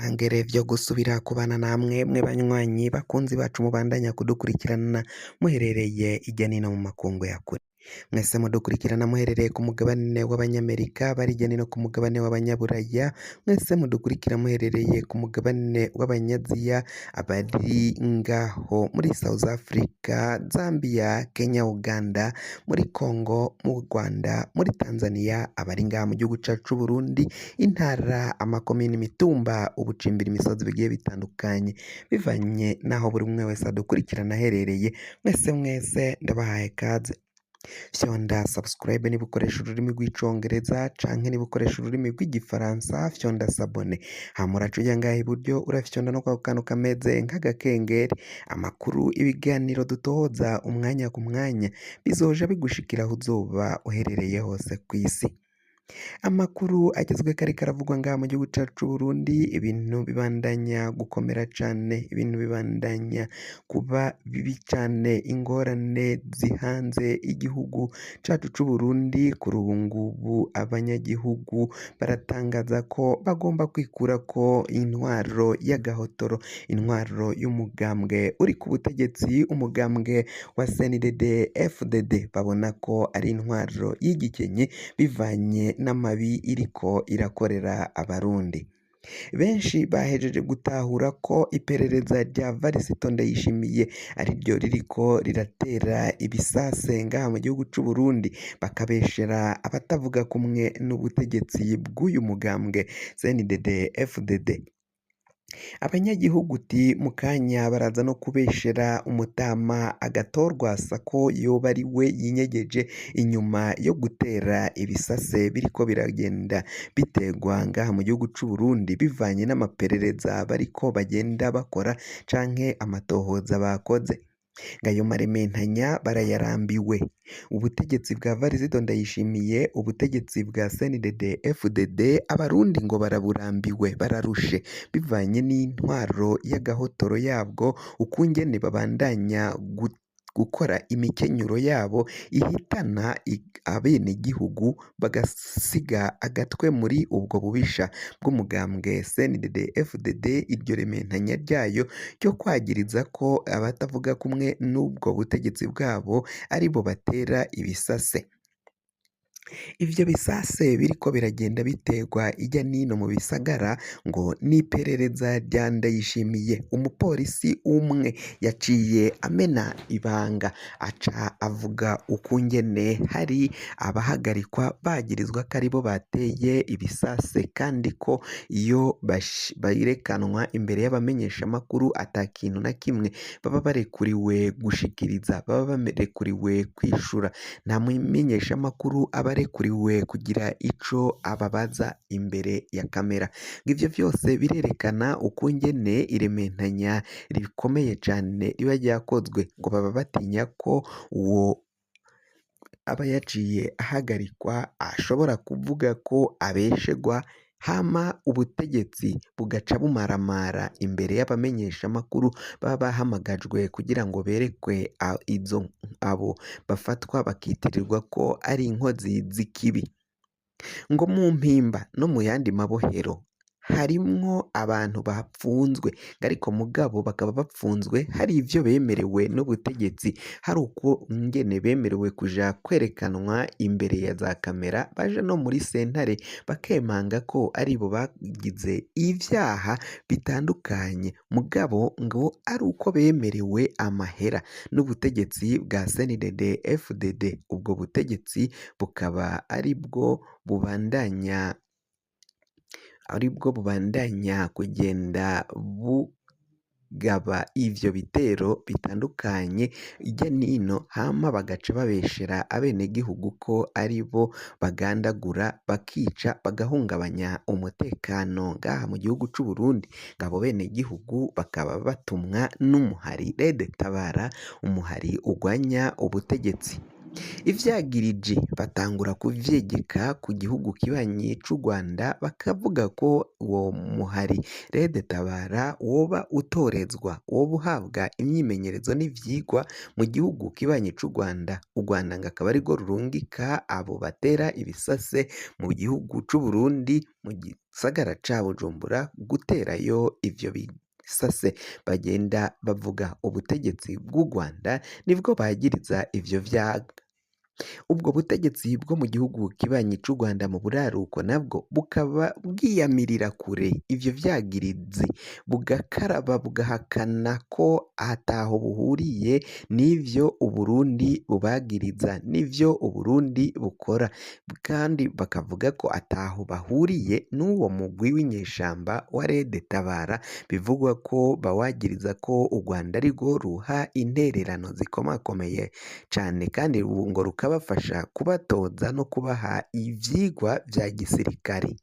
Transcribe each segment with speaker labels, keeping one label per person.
Speaker 1: Ntangere vyo gusubira kubana namwe mwe banywanyi bakunzi bacu mubandanya kudukurikirana muherereye irya nino mu makungu ya kure. Mwese mudukurikirana muherereye ku mugabane w'Abanyamerika, bari hirya nino ku mugabane w'Abanyaburaya, mwese mudukurikira muherereye ku mugabane w'Abanyaziya, abari ngaho muri South Africa, Zambia, Kenya, Uganda, muri Congo, mu Rwanda, muri Tanzania, abari ngaha mu gihugu cacu c'Uburundi, intara, amakomine, imitumba, ubucimbira, imisozi bigiye bitandukanye, bivanye n'aho buri umwe wese adukurikirana aherereye, mwese mwese ndabahaye kaze. Fyonda subscribe niba ukoresha ururimi rw'Icongereza canke niba ukoresha ururimi rw'Igifaransa, fyonda s'abonner. Hama uraca uja ngaha iburyo urafyonda no kwako kantu kameze nk'agakengeri. Amakuru, ibiganiro dutohoza umwanya ku mwanya bizoja bigushikira aho uzoba uherereye hose kw'isi. Amakuru agezweko ariko aravugwa ngaha mu gihugu cacu c'Uburundi, ibintu bibandanya gukomera cane, ibintu bibandanya kuba bibi cane, ingorane zihanze igihugu cacu c'Uburundi. Kuri ubu ngubu abanyagihugu baratangaza ko bagomba kwikurako intwaro y'agahotoro, intwaro y'umugambwe uri ku butegetsi, umugambwe wa CNDD FDD, babona ko ari intwaro y'igikenye bivanye n'amabi iriko irakorera Abarundi. Benshi bahejeje gutahura ko iperereza rya Varisito Ndayishimiye ariryo ririko riratera ibisase ngaha mu gihugu c'Uburundi, bakabeshera abatavuga kumwe n'ubutegetsi bw'uyu mugambwe CNDD FDD. Abanyagihugu uti mu kanya baraza no kubeshera umutama agatorwasa ko yoba ari we yinyegeje inyuma yo gutera ibisase biriko biragenda biterwa ngaha mu gihugu c'Uburundi, bivanye n'amaperereza bariko bagenda bakora canke amatohoza bakoze. Ngo ayo marementanya barayarambiwe. Ubutegetsi bwa Varisito Ndayishimiye, ubutegetsi bwa CNDD FDD, Abarundi ngo baraburambiwe, bararushe bivanye n'intwaro y'agahotoro yabwo, ukungene babandanya gukora imikenyuro yabo ihitana abenegihugu, bagasiga agatwe muri ubwo bubisha bw'umugambwe CNDD FDD, iryo rementanya ryayo ryo kwagiriza ko abatavuga kumwe n'ubwo butegetsi bwabo aribo batera ibisase. Ivyo bisase biriko biragenda biterwa irya nino mu bisagara ngo n'iperereza rya Ndayishimiye. Umupolisi umwe yaciye amena ibanga, aca avuga ukungene hari abahagarikwa bagirizwa ko aribo bateye ibisase, kandi ko iyo berekanwa imbere y'abamenyeshamakuru ata kintu na kimwe baba barekuriwe gushikiriza, baba barekuriwe kwishura. Nta mumenyeshamakuru aba arekuriwe kugira ico ababaza imbere ya kamera. Ngo ivyo vyose birerekana ukungene irementanya rikomeye cane riba ryakozwe, ngo baba batinya ko uwo aba yaciye ahagarikwa ashobora kuvuga ko abeshegwa, hama ubutegetsi bugaca bumaramara imbere y'abamenyeshamakuru baba bahamagajwe kugira ngo berekwe izo abo bafatwa bakitirirwa ko ari inkozi z'ikibi. Ngo mu Mpimba no mu yandi mabohero harimwo abantu bapfunzwe, ariko mugabo bakaba bapfunzwe hari ivyo bemerewe n'ubutegetsi, hari uko ingene bemerewe kuja kwerekanwa imbere ya za kamera, baja no muri sentare bakemanga ko aribo bagize ivyaha bitandukanye, mugabo ngo ari uko bemerewe amahera n'ubutegetsi bwa CNDD FDD. Ubwo butegetsi bukaba aribwo bubandanya kugenda bugaba ivyo bitero bitandukanye irya nino, hama bagaca babeshera abenegihugu ko aribo bagandagura, bakica, bagahungabanya umutekano ngaha mu gihugu c'Uburundi. Abo benegihugu bakaba batumwa n'umuhari Red Tabara, umuhari ugwanya ubutegetsi. Ivyagiriji batangura kuvyegeka ku gihugu kibanyi c'u Rwanda, bakavuga ko uwo muhari Red Tabara woba utorezwa, woba uhabwa imyimenyerezo n'ivyigwa mu gihugu kibanyi c'u Rwanda. U Rwanda ngo akaba arirwo rurungika abo batera ibisase mu gihugu c'Uburundi. gisagara ca Bujumbura guterayo ivyo bisase bagenda bavuga. Ubutegetsi bw'u Rwanda nibwo bagiriza ivyo vyaha. Ubwo butegetsi bwo mu gihugu kibanyi c'u Rwanda mu buraruko nabwo bukaba bwiyamirira kure ivyo vyagirizi, bugakaraba bugahakana ko ataho buhuriye n'ivyo Uburundi bubagiriza n'ivyo Uburundi bukora, kandi bakavuga ko ataho bahuriye n'uwo mugwi w'inyeshamba wa Red Tabara bivugwa ko bawagiriza ko u Rwanda arirwo ruha intererano zikomakomeye cane kandi ngo rukabafasha kubatoza no kubaha ivyigwa vya gisirikare.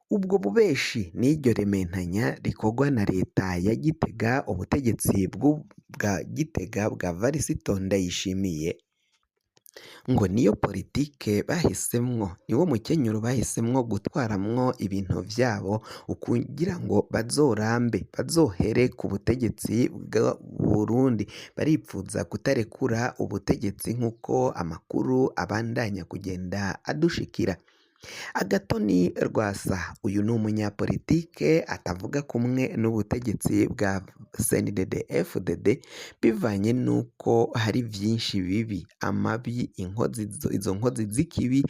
Speaker 1: Ubwo bubeshi n'iryo rementanya rikorwa na leta ya Gitega, ubutegetsi bwa Gitega bwa Varisito Ndayishimiye, ngo niyo politike bahisemwo, niwo mukenyuro bahisemwo gutwaramwo ibintu vyabo kugira ngo bazorambe, bazohere ku butegetsi bwa Burundi. Baripfuza kutarekura ubutegetsi nk'uko amakuru abandanya kugenda adushikira. Agathon Rwasa uyu ni umunyapolitike atavuga kumwe n'ubutegetsi bwa CNDD-FDD bivanye n'uko hari vyinshi bibi, amabi inkozi izo nkozi z'ikibi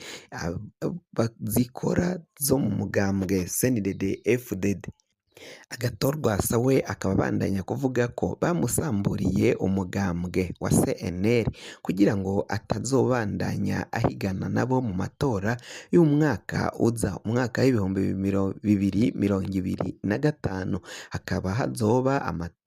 Speaker 1: zikora zo mu mugambwe CNDD-FDD. Agathon Rwasa we akaba abandanya kuvuga ko bamusamburiye umugambwe wa CNL kugira ngo atazobandanya ahigana nabo mu matora y'umwaka uza, umwaka w'2025, hakaba hazoba amatora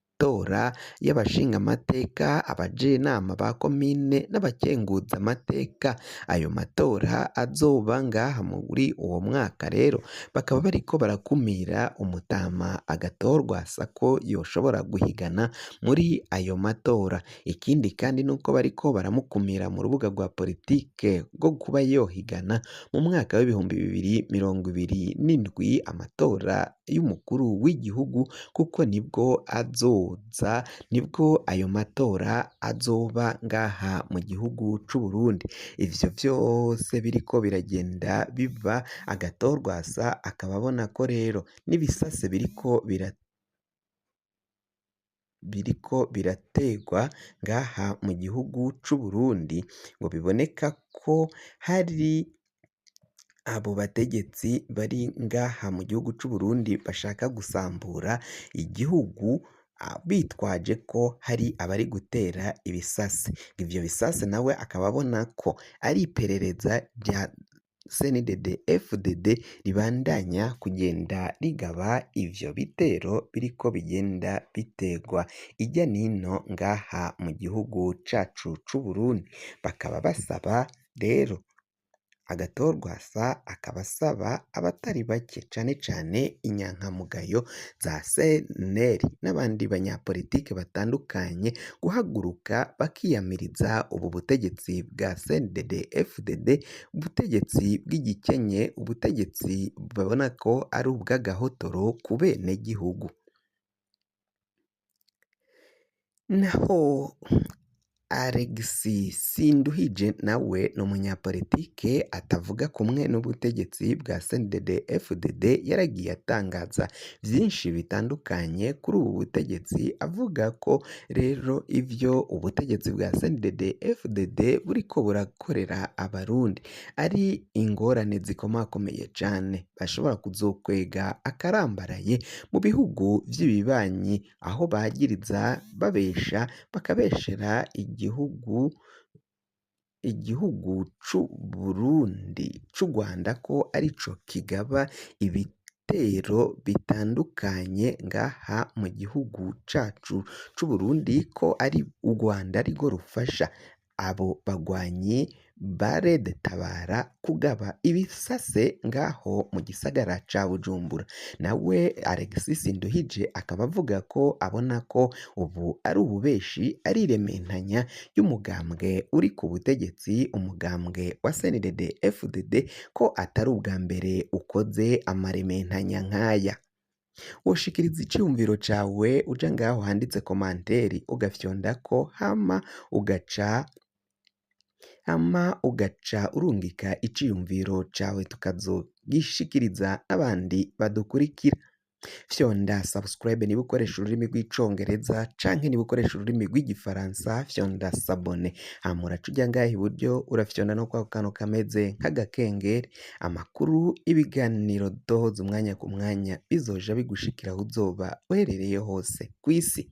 Speaker 1: y'abashingamateka, abajenama ba komine n'abakenguzamateka. Ayo matora azoba ngaha muri uwo mwaka rero bakaba bariko barakumira umutama Agathon Rwasa ko yoshobora guhigana muri ayo matora. Ikindi kandi nuko bariko baramukumira mu rubuga rwa politike rwo kuba yohigana mu mwaka w'2027 amatora y'umukuru w'igihugu kuko nibwo azoza, nibwo ayo matora azoba ngaha mu gihugu c'u Burundi. Ivyo vyose biriko biragenda biba, Agathon Rwasa akaba abona ko rero n'ibisase biriko birategwa ngaha mu gihugu c'u Burundi ngo biboneka ko hari abo bategetsi bari ngaha mu gihugu c'u Burundi bashaka gusambura igihugu bitwaje ko hari abari gutera ibisase. Ivyo bisase nawe akaba abona ko ari iperereza rya CNDD FDD ribandanya kugenda rigaba ivyo bitero biriko bigenda bitegwa irya nino ngaha mu gihugu cacu c'u Burundi. Bakaba basaba rero Agathon Rwasa akaba asaba abatari bake cane cane inyankamugayo za CNL n'abandi banyapolitike batandukanye guhaguruka bakiyamiriza ubu butegetsi bwa CNDD FDD, ubutegetsi bw'igikenye, ubutegetsi babona ko ari ubw'agahotoro ku benegihugu. Naho Alexis Sinduhije nawe ni umunyapolitike atavuga kumwe n'ubutegetsi bwa CNDD-FDD, yaragiye atangaza vyinshi bitandukanye kuri ubu butegetsi, avuga ko rero ivyo ubutegetsi bwa CNDD-FDD buriko burakorera abarundi ari ingorane zikomakomeye cane, bashobora kuzokwega akarambaraye mu bihugu vy'ibibanyi aho bagiriza babesha bakabeshera igihugu c'u Burundi c'u Rwanda ko arico kigaba ibitero bitandukanye ngaha mu gihugu cacu c'u Burundi, ko ari u Rwanda arirwo rufasha abo bagwanyi ba Red Tabara kugaba ibisase ngaho mu gisagara ca Bujumbura. Nawe Alexis Nduhije akaba avuga ko abona ko ubu ari ububeshi, ari irementanya ry'umugambwe uri ku butegetsi, umugambwe wa CNDD FDD, ko atari ubwa mbere ukoze amarementanya nk'aya. Woshikiriza iciyumviro cawe uja ngaho handitse komanteri ugafyondako hama ugaca Hama ugaca urungika iciyumviro cawe, tukazogishikiriza abandi badukurikira. Fyonda subscribe niba ukoresha ururimi rw'Icongereza, canke niba ukoresha ururimi rw'Igifaransa fyonda s'abonner. Hama uraca uja ngaha iburyo, urafyonda no kwako kantu kameze nk'agakengeri. Amakuru, ibiganiro dutohoza umwanya ku mwanya bizoja bigushikira aho uzoba uherereye hose kw'isi.